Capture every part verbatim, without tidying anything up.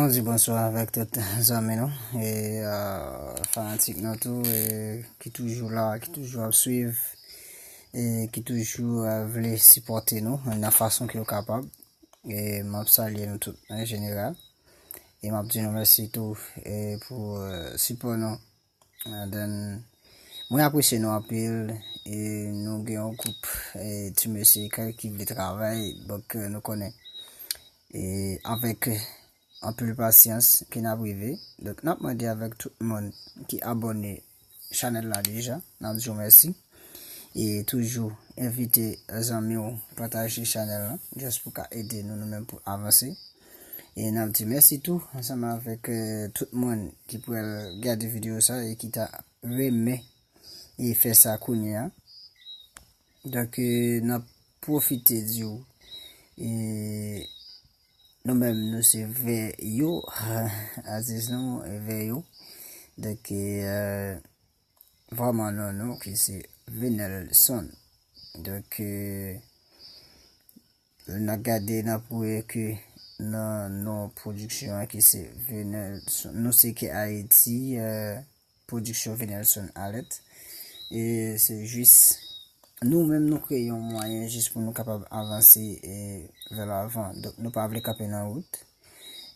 Bonjou, bonswa avèk tout zanmi nou e fanatik nou tou e ki toujou la, ki toujou ap swiv e ki toujou vle sipòte nou nan fason ke yo kapab. E m ap salye nou tout an jeneral e m ap di nou mèsi tou e pou sipò nou. And then, mwen apresye nou anpil e nou gen yon gwoup e ti mesye kay ki vle travay, donk nou konnen e avèk anpil pasyans ke n ap rive. Donk n ap mande avèk tout moun ki abòne chanèl la deja, n ap di w mèsi e toujou envite zanmi w pataje chanèl la just pou ka ede nou nou menm pou avanse. E n ap di mèsi tou ansanm avèk tout moun ki pral gade videyo sa e ki ta renmen e fè sa kounye a. Donk n ap pwofite di w e nou menm nou se vè yo atis nou e vè yo. Donk vrèman non nou ki se Venelson. Donk n ap gade n ap wè ke nan non pwodiksyon an ki se Venelson nou se ke Ayiti. Pwodiksyon Venelson Alèt e se jis nou menm nou kreye yon mwayen jis pou nou kapab avanse e vè lavan. Donk nou pa vle kanpe nan wout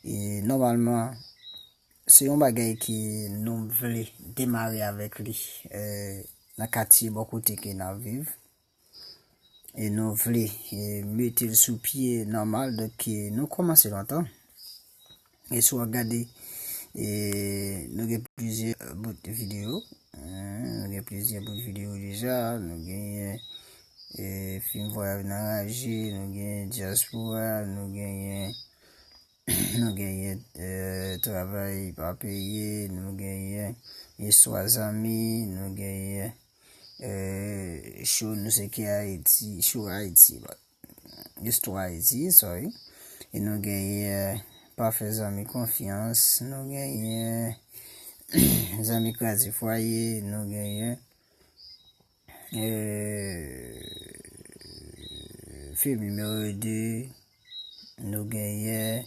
e nòmalman se yon bagay ke nou vle demare avèk li e nan katye bò kote ke n ap viv e nou vle e mete l sou pye nòmal. Donk nou kòmanse lontan e si w ap gade e nou gen plizyè bout videyo nou gen plizyè bout videyo deja. Nou genyen e fim Vwayaj nan Raje, nou genyen Dyaspora, nou genyen nou genyen travay pa peye, nou genyen istwa zanmi, nou genyen show nou se ki Ayiti, show Ayiti istwa Ayiti, sorry. E nou genyen pa fè zanmi konfyans, nou genyen zanmi kraze fwaye, nou genyen fim nimewo de, nou genyen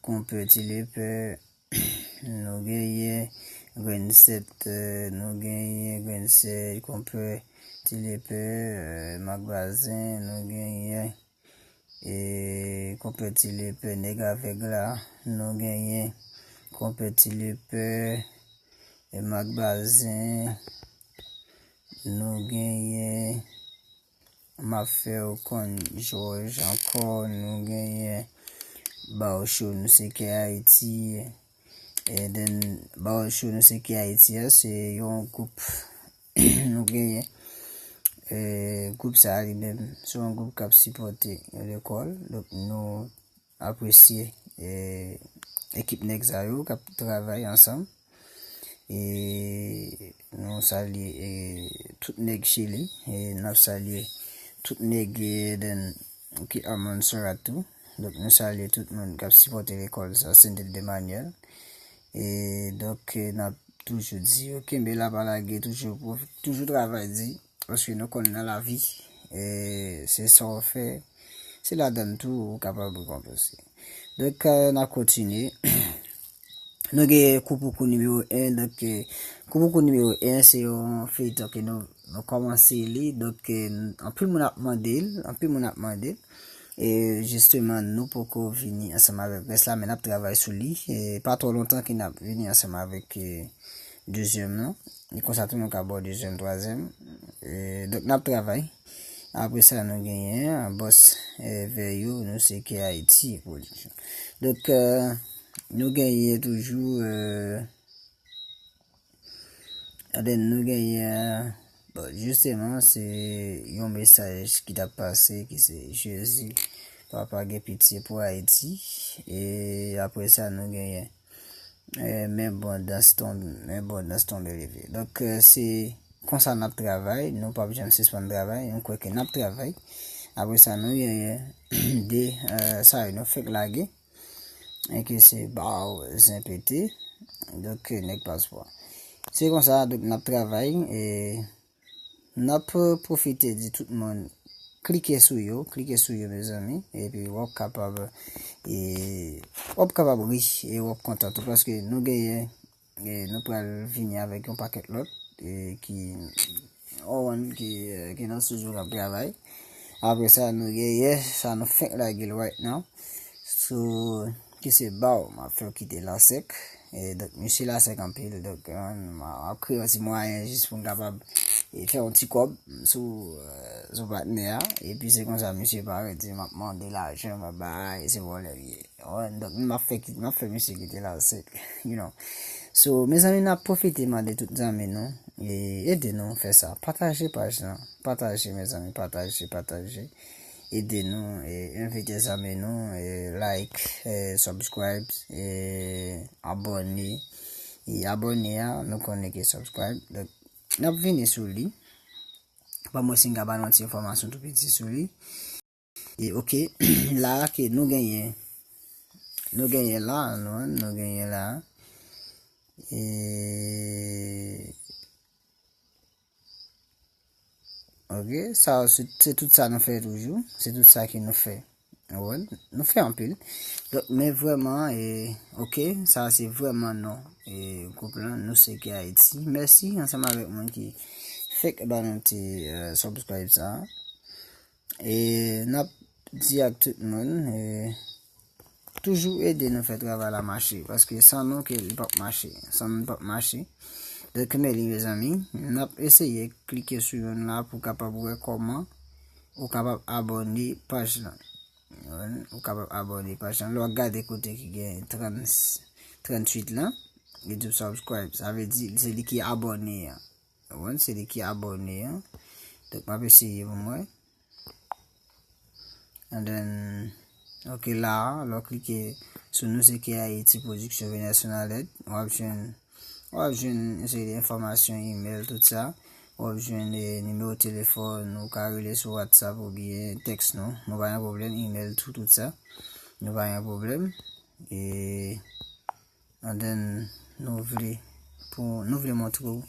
konpè Ti Lepè, nou genyen grenn sèt, nou genyen grenn sèt konpè Ti Lepè, Mak Bazen, nou genyen e konpè Ti Lepè, nèg avèg la, nou genyen konpè Ti Lepè, Mak Bazen, nou genyen m ap fè w konn Jòj ankò, nou genyen Bawo Show nou se kè Ayiti. And then Bawo Show nou se kè Ayiti a se yon gwoup nou genyen. Gwoup sa a li menm se yon gwoup k ap sipòte lekòl. Donk nou apresye ekip nèg sa yo k ap travay ansanm. E nou salye e tout nèg Chili e n ap salye tout nèg e dan ki Almanzora tou. Donk nou salye tout moun k ap sipòte lekòl sa Sendil de Manuel. E donk n ap toujou di yo kenbe la pa lage, toujou pwofi- toujou travay di paske nou konn nan lavi e se sa w fè se ladan l tou ou kapab rekonpanse. Donk n ap kontinye. Nou gen Koupoukou nimewo en. Donk Koupoukou nimewo en se yon feyton ke nou nou kòmanse li. Donk anpil moun ap mande l, anpil moun ap mande l. E jisteman nou poko vini ansanm avèk rès la men n ap travay sou li. E pa twò lontan ke n ap vini ansanm avèk dezyèm lan. E konsa tou nou ka ba w dezyèm, twazyèm. E donk n ap travay. Apre sa nou genyen Bòs Vèyo, nou se kè Ayiti pwodiksyon. Donk nou genyen toujou And then nou genyen bon jisteman se yon mesaj ki t ap pase ki se Jezi papa gen pitye pou Ayiti. E apre sa nou genyen men bon dans tonbe men bon dans tonbe leve. Donk se konsa n ap travay, nou p ap janm sispann travay, nou kwè ke n ap travay. Apre sa nou genyen de sa yo nou fèk lage. Enke se ba w zen pete. Donk nèg paspò. Se konsa donk n ap travay e n ap pwofite di tout moun Klike sou yo, klike sou yo, mezanmi, epi w ap kapab, e, w ap kapab ri, e w ap kontan tou, paske nou genyen, e, nou pral vini avèk yon pakèt lòt, e, ki, on, ki, e, ki nan estidyo k ap travay. Apre sa, nou genyen sa nou fenk lage l right now. So, ki se Baw, m ap fè w kite la sèk. E, donk, misye la sèk anpil, donk, e, m ap kreye yon ti mwayen jis pou m kapab, e, fè yon ti kòb sou, e, sou patnè a. Epi se konsa misye parèt, di m ap mande lajan, m ap bay, se vòlè l ye. Donk, m ap fè, m ap fè misye kite la sèk, you know. So, mezanmi, n ap pwofite mande tout zanmi nou, e, ede nou fè sa. Pataje paj lan, pataje, mezanmi, pataje, pataje. Ede nou, e, envite zanmi nou, e, like, e, subscribe, e, abòne. E abòne a, nou konnen ke subscribe. Donk, n ap vini sou li. Ban mwen si m ka ba nou ti enfòmasyon tou piti sou li. E, ok, la ke nou genyen, nou genyen la, nou, nou genyen la. E, Ok, sa se, se tout sa nou fè toujou. Se tout sa ke nou fè. Ou konprann? Nou fè anpil. Donk, men vrèman, e, ok, sa se vrèman non, e, gwoup lan, Nou Se Ke Ayiti. Mèsi ansanm avèk moun ki fèk ba nou ti, e, subscribe sa. E n ap di ak tout moun, e, toujou ede nou fè travay la mache, paske san nou ke li p ap mache, san nou li p ap mache. Donk, men li, mezanmi, n ap eseye klike sou youn la pou kapab wè kòman ou kapab abòne paj lan. Ou kapab abòne paj lan. Lè w ap gade kote ki gen trant, tranntuit lan, li di w subscribe. Sa vle di, se li ki abòne an. Ou konprann? Se li ki abòne an. Donk, m ap eseye pou m wè. And then, ok, la a, lè w klike sou Nou Se Ke Ayiti Production Venus Sonalet, w ap jwenn, w ap jwenn yon seri de enfòmasyon, email, tout sa. W ap jwenn, e, nimewo telefòn, ou ka rele sou WhatsApp oubyen tèks nou. Nou pa gen pwoblèm, email tou, tout sa. Nou pa gen pwoblèm. E And then, nou vle, pou, nou vle montre w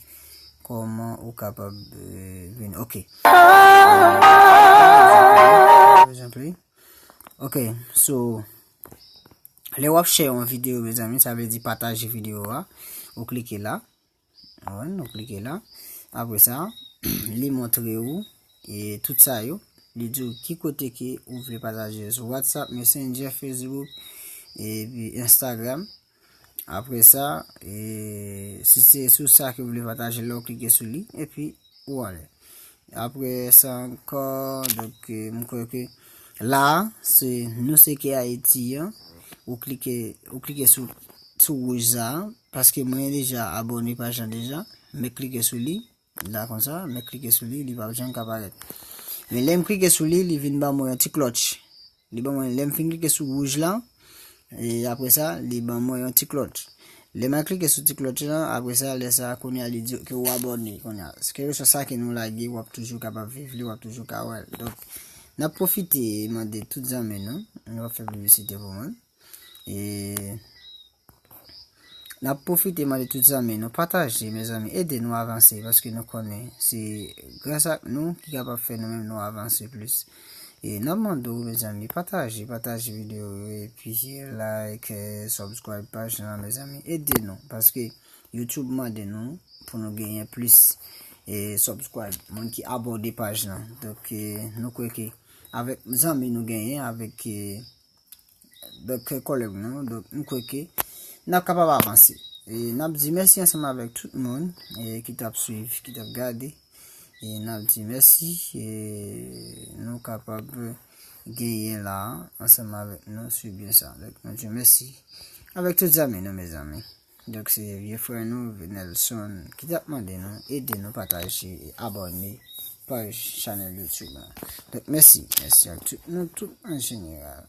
kòman ou kapab, e, vin. Ok. Par exemple. Ok, so, lè w ap share yon videyo, mezanmi, sa vle di pataje videyo a. Ou klike la. Ou konprann? Ou klike la. Apre sa, li montre w, e, tout sa yo. Li di w ki kote ke ou vle pataje sou WhatsApp, Messenger, Facebook, epi Instagram. Apre sa, e, si se sou sa ke w vle pataje, lè w klike sou li, epi ou anlè. Apre sa ankò, donk, e, m kwè ke la a, se Nou Se Ke Ayiti an, ou klike, ou klike sou, sou wouj sa a, paske mwen deja abòne paj lan deja, mwen klike sou li, la konsa, mwen klike sou li, li p ap janm ka parèt. Men lè m klike sou li, li vin ban mwen yon ti klòtch. Li ban mwen, lè m fin klike sou wouj la, e apre sa, li ban mwen yon ti klòtch. Lè m al klike sou ti klòtch la, apre sa, lè sa, kounye a, li di ke w abòne, kounye a. Kèlkeswa sa ke nou lage, w ap toujou kapab viv li, w ap toujou ka wè l. Donk, n ap pwofite mande tout zanmi nou, nou p ap fè piblisite pou mwen. E n ap pwofite mande tout zanmi nou pataje, mezanmi, ede nou avanse, paske nou konnen se gras ak nou ki kapab fè nou menm nou avanse plis. E n ap mande w, mezanmi, pataje, pataje videyo yo, epi like, e, subscribe paj lan, mezanmi, ede nou, paske YouTube mande nou pou nou genyen plis, e, subscribe, moun ki abòne paj lan. Donk, e, nou kwè ke avèk zanmi nou genyen, avèk, e, Donk, kòlèg nou, donk, m kwè ke n ap kapab avanse. E n ap di mèsi ansanm avèk tout moun, e, ki t ap swiv, ki t ap gade. E n ap di mèsi, e nou kapab genyen la ansanm avèk nou sou byen sa. Donk, nou di mèsi avèk tout zanmi nou, mezanmi. Donk, se vye frè nou, Nelson, ki t ap mande nou, ede nou pataje e abòne paj chanèl YouTube la. Donk, mèsi. Mèsi ak tout nou, tout an jeneral.